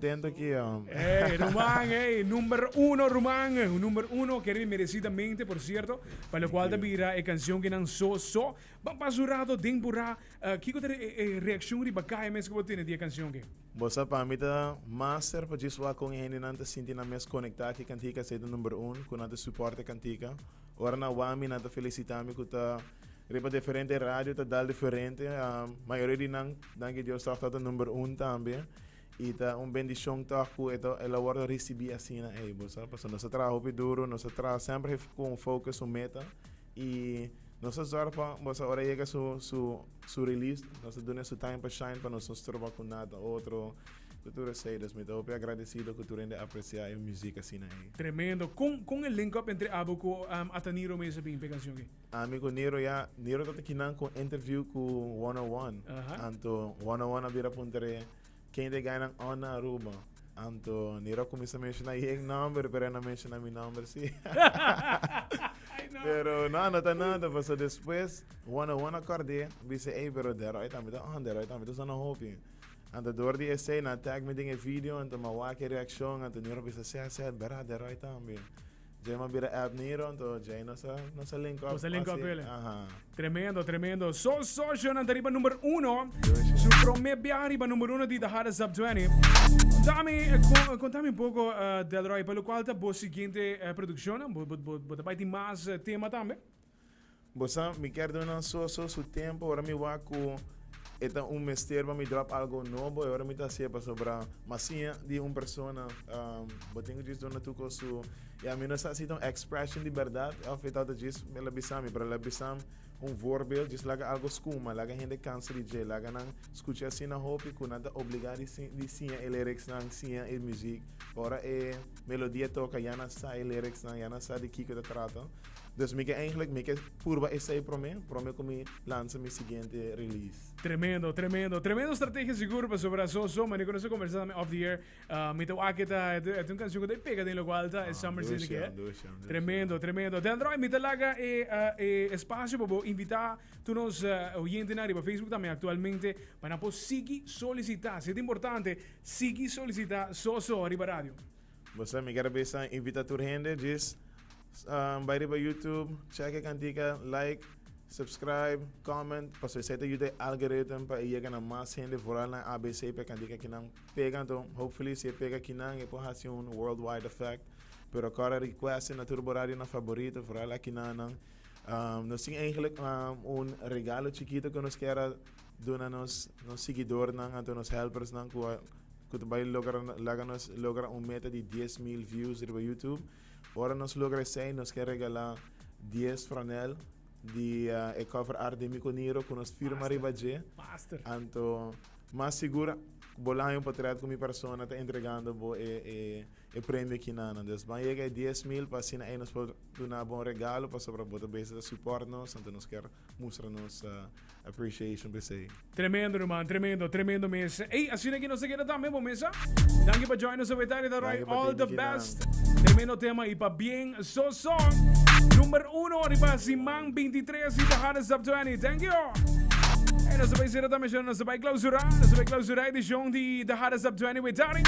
Contento aki. Hey, ruman, hey, number uno, ruman. Number uno, kere merecidamente, por cierto. Pa lo cual ta bira e cancion kinan So So. Ban pasa un rato den pura. Kiko ta e reaccion riba kaya mes ku bo tene di e cancion ki? Bo sa, pa mi ta master pa djis wak kon e hendenan ta sinti nan mes conecta ku e cantica, esei ta number un, ku nan ta support e cantica. Ora nan wak mi, nan ta felicita mi ku ta riba diferente radio ta dal diferente. Mayoria di nan, danki Dios, tog ta number un tambe. I ta un bendishon tòg ku e ta el a wòrdu risibí asina ei, bo sa. Pasobra nos a traha hopi duru, nos a traha semper ku un focus, un meta, i nos a zòrg pa, bo sa, ora yega su su su release, nos a dun'e su time pa shine pa nos no stroba ku nada otro, ku tur esei. Dus mi ta hopi agradesido ku tur hende a apresiá e muzik asina ei. Tremendo. Kon kon e link up entre abo ku Ataniro mes a bin pa e kanshon aki? Ami ku Niro ya, Niro ta kinan ku un interview ku 101. Anto 101 a bira puntra e. Ken ta gainan on na Aruba? Anto Niro a cuminsa menciona yen nomber, pero e no menciona mi nomber si. Pero no, no ta nada, paso despues 101 a cord'é, bisa ey, pero Deroy tambe ta on, Deroy tambe ta sona hopi. Anto door di esey nan a tag mi den e video, anto mi a wak e reaccion, anto Niro a bisa, seh, seh, bera Deroy tambe. Djei m'a bira app Niro, anto djei nos a nos a link up. Nos a link up así. ele. Aha. Tremendo, tremendo. So Socio nan ta riba number uno. Su prome biaha riba number uno di The Hottest Top 20. Contami, eh, contami un poco, Delroy, pa locual ta bo siguiente produccionnan? Bo, bo, bo, bo ta bai tin mas tema tambe? Bo sa, mi kier duna Soso su tempo ora mi wak ku e ta un mester pa mi drop algo nobo e ora mi ta hasié pasobra mi a siña di un persona bo tin ku djis duna tur kos su i ami no sa si ta un expression di bèrdat òf e tabata djis el a bisa mi pero el a bisa mi un voorbeeld djis laga algo skuma laga hende kansa di dje laga nan skucha asina hopi ku nan ta obligá di di siña e lyricsnan siña e muzik ora e melodia toka ya nan sa e lyricsnan ya nan sa di kiko ta trata. Dus mi ke eigenlijk, mi ke purba esei prome, prome ku mi lansa mi siguiente release. Tremendo, tremendo, tremendo strategia sigur pasobra so so mane ku nos a kombersa tambe off the air. Mi ta wak e ta e ta un kanshon ku ta pega den lokual ta e summer season ke. Dushi, dushi. Tremendo, tremendo. Delroy, mi ta laga e e espasio pa bo invitá tur nos oyentenan riba Facebook tambe aktualmente pa nan por sigui solisitá. Si ta importante, sigui solisitá so so riba radio. Bo sa, mi kier bisa invitá tur hende djis Bai riba YouTube, check e kantika, like, subscribe, comment, pasobra esei ta yuda e algorithm pa e yega na mas hende, vooral na ABC pa e kantika kinan pega. Anto hopefully si e pega kinan e por hasi un worldwide effect. Pero kòrda request na tur bo radionan favorito, vooral akinannan. Nos tin eigenlijk un regalo chikito ku nos kier a duna nos nos siguidornan anto nos helpersnan ku a ku ta bai logra laga nos logra un meta di 10,000 views riba YouTube. Ora nos logra esei, nos ke regalá 10 franel di e cover art di Mico Niro ku nos firma riba dje. Anto mas sigur bo la haña un potret ku mi persona ta entregando bo e e premio kinanan. Dus ban yega e 10,000 pa asina ei nos por duna bo un regalo pasobra bo ta bezig ta support nos, anto nos kier mustra nos appreciation p'esei. Tremendo ruman, tremendo, tremendo mes. Ey, asina ki nos ta keda tambe bo mesa. Danki pa join nos awetari ta Roy. Danki pa All tin the mi kinan. best. Tremendo tema y pabien So So. Number uno riba siman 23 di The Hottest Top 20. Thank you. Ey, nos ta bay cera tambe, nos ta bay clausura. Nos ta bay clausura edicion di The Hottest Top 20 with Tari.